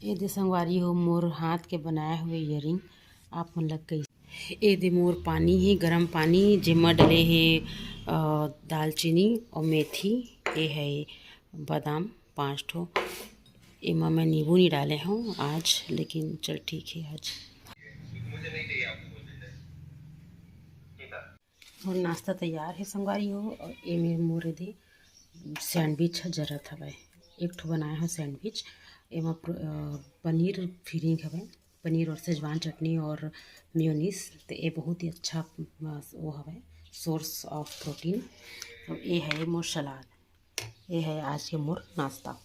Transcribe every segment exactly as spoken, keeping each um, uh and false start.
ए दे संगवारी हो, मोर हाथ के बनाए हुए ईयरिंग आप मन ल कइसे, ए दे मोर पानी हे, गरम पानी, जेमा डले हे, अ, दालचीनी और मेथी, ए है बादाम, पाँच ठो। एमा मैं नींबू नहीं डाले हूँ आज, लेकिन चल ठीक है आज। मोर नाश्ता तैयार है संगवारी हो, और एमे मोर दे सैंडविच ह जरत हवय। एक ठो बनाए हो सैंडविच, एमा प्र-, अ, पनीर फिलिंग हवय, पनीर और शेजवान चटनी और मेयोनीज। तो ये बहुत ही अच्छा, अ, वो हवय, source of protein। तो ये है मोर सलाद, ये है आज के मोर नाश्ता।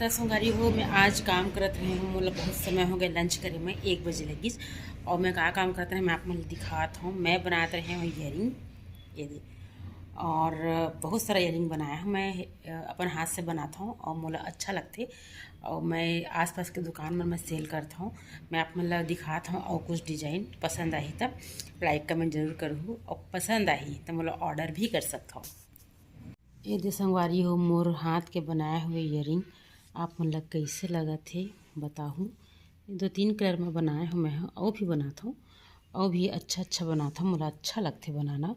त संगवारी हो, मैं आज काम करत रहे हूँ, मोला बहुत समय हो गया लंच करे में, एक बजे लगिस। और मैं का काम करत रहे, मैं आप मन ल दिखात हूँ। मैं बनात रहे हूँ ईयरिंग, ये दे, और बहुत सारा ईयरिंग बनाया हूँ मैं, अ, अपन हाथ से बनात हूँ और मोला अच्छा लगथे। और मैं आसपास के दुकान मन में सेल करत हूँ। मैं आप मन ल दिखात हूँ और कुछ डिजाइन पसंद आही तब लाइक कमेंट जरूर करहू, और पसंद आही त मोला ऑर्डर भी कर सकत हूँ। ए दे संगवारी हो, मोर हाथ के बनाए हुए ईयरिंग आप मन ल कइसे लगत हे बताहू। दो तीन कलर में बनाए हो मैं ह, अउ भी बनात हूँ, अउ भी अच्छा अच्छा बनात हूँ, मोला अच्छा लगथे बनाना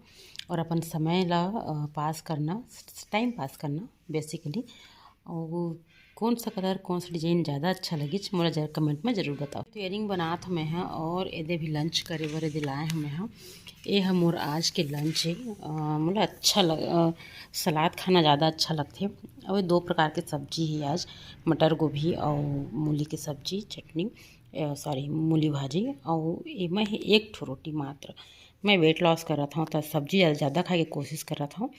और अपन समय ला, अ, पास करना, टाइम पास करना बेसिकली। और कौन सा कलर, कौन सा डिजाइन ज़्यादा अच्छा लगिस, मोला जरा कमेंट में जरूर बताओ। तो ईयरिंग बनात हूँ मैं ह, और एदे भी लंच करे बर एदे लाए हूँ मैं ह। ये ह मोर आज के लंच है। अ, मोला अच्छा लग, अ, सलाद खाना ज़्यादा अच्छा लगथे। और ये दो प्रकार के सब्जी है आज, मटर गोभी और मूली के सब्जी, चटनी, अ, सॉरी, मूली भाजी, और एमा है एक ठो रोटी मात्र। मैं वेट लॉस करत हूँ, तो सब्जी ज़्यादा ज़्यादा खाए के कोशिश करत हूँ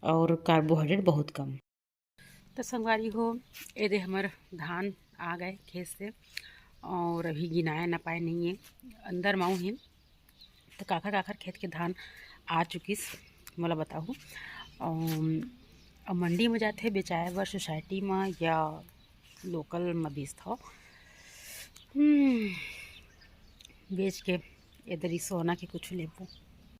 और कार्बोहाइड्रेट बहुत कम। तो संगवारी हो, ये दे हमर धान आ गए खेत से और अभी गिनाए नपाए नहीं है, अंदर माऊ है। तो काखर काखर खेत के धान आ चुकिस, मोला बताहू। अम, अब मंडी में जाथे बेचाए बर, सोसाइटी में या लोकल में बेचथव। हम्म, बेच के एदरी सोना के कुछ लेबो।